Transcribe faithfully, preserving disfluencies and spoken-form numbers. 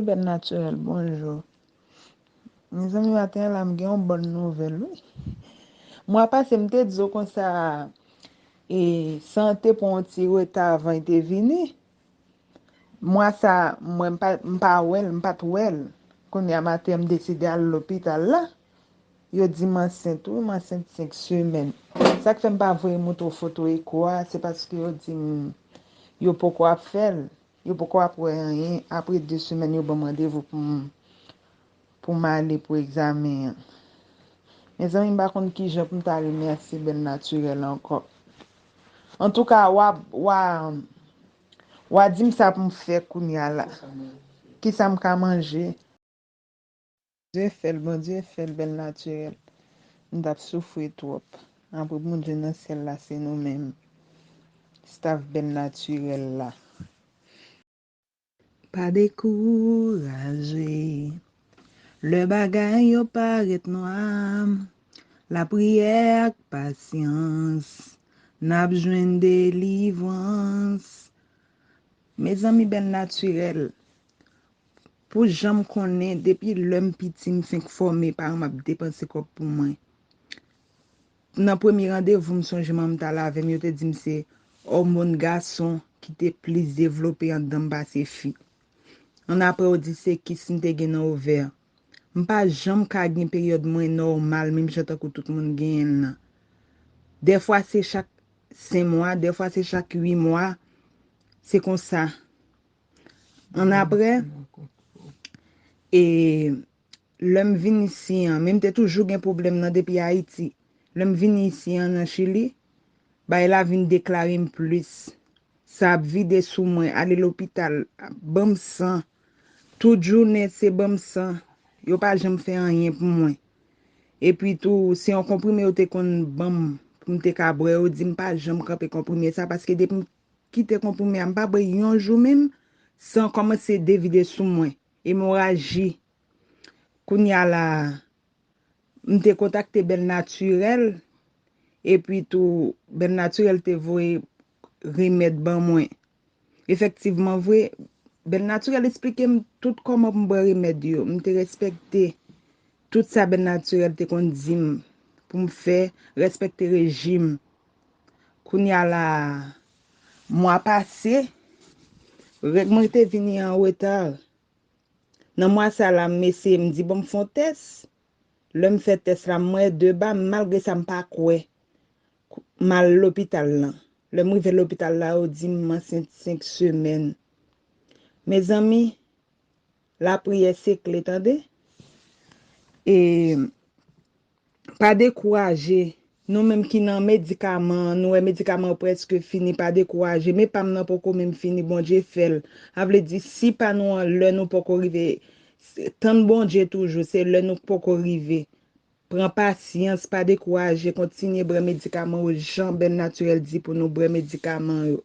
Bèl Natirèl, bonjou. Mezanmi, maten an la, m gen yon bòn nouvèl, wi. Mwa pase, m te di w konsa, e, san te pran yon ti reta avan l te vini. Mwa sa, mwen, m pa, m pa wè l, m pa t wè l. Kounye a maten, m deside al lopital la. Yo di m ansent, wi, m ansent senk semèn. Sa k fè m pa voye montre w foto eko a, se paske yo di m yo poko ap fè l. Yo poko ap wè anyen. Apre de semèn, yo ban m randevou pou m, pou m ale pou egzamen an. Mezanmi, m pa konn kijan pou m ta remèsye Bèl Natirèl ankò. Antouka, w a, w a, w a di m sa pou m fè kounye a la. Kisa m ka manje? Bondye fè l, Bondye fè l, Bèl Natirèl. M t ap soufri twòp. Apre Bondye nan syèl la, se nou menm. Staff Bèl Natirèl la. Pa dekouraje. Lè bagay yo parèt nwa, lapriyè ak pasyans, n ap jwenn delivrans. Mezanmi, Bèl Natirèl, pou jan m konnen, depi lè m piti, m fenk fòme, paran m ap depanse kòb pou mwen. Nan premye randevou, m sonje manman m t al avè m, yo te di m se òmòn gason ki te plis devlope anndan m pase fi. Annapre, yo di se kis m te gen nan ovè. M pa janm ka gen peryòd mwen nòmal, menm jan tankou tout moun genyen l nan. Dèfwa, se chak senk mwa, dèfwa, se chak uit mwa. Se konsa. Annapre, e, lè m vin isi an, men m te toujou gen pwoblèm nan depi Ayiti. Lè m vin isi an nan Chili, bagay la vin deklare m plis. Sa ap vide sou mwen, ale lopital, ban m san. Tout jounen, se ban m san. Yo pa janm fè anyen pou mwen. Epi tou, se yon konprime yo te konn ban m pou m te ka bwè. Yo di m pa janm kanpe konprime sa, paske depi m kite konprime a, m pa bwè yon jou menm, san kòmanse devide sou mwen. Emoraji. Kounye a la, m te kontakte Bèl Natirèl, epi tou, Bèl Natirèl te voye remèd ban mwen. Efektivman vre, Bèl Natirèl eksplike m tout kòman pou m bwè remèd yo. M te respekte tout sa Bèl Natirèl te konn di m pou m fè, respekte rejim. Kounye a la, mwa pase, règ mwen te vini an reta. Nan mwa sa la, m eseye, m di, bon, m fè yon tès. Lè m fè tès la, m wè de ba, malgre sa, m pa kwè. M al lopital lan. Lè m rive lopital la, yo di m m ansent senk semèn. Mezanmi, lapriyè se kle, tande. E pa dekouraje. Nou menm ki nan medikaman an, nou wè medikaman yo prèske fini, pa dekouraje. Men pa m nan poko menm fini, Bondye fè l. Sa vle di, si pa nou an lè nou poko rive, tann Bondye toujou, se lè nou poko rive. Pran pasyans, pa dekouraje, kontinye bwè medikaman yo jan Bèl Natirèl di pou nou bwè medikaman yo.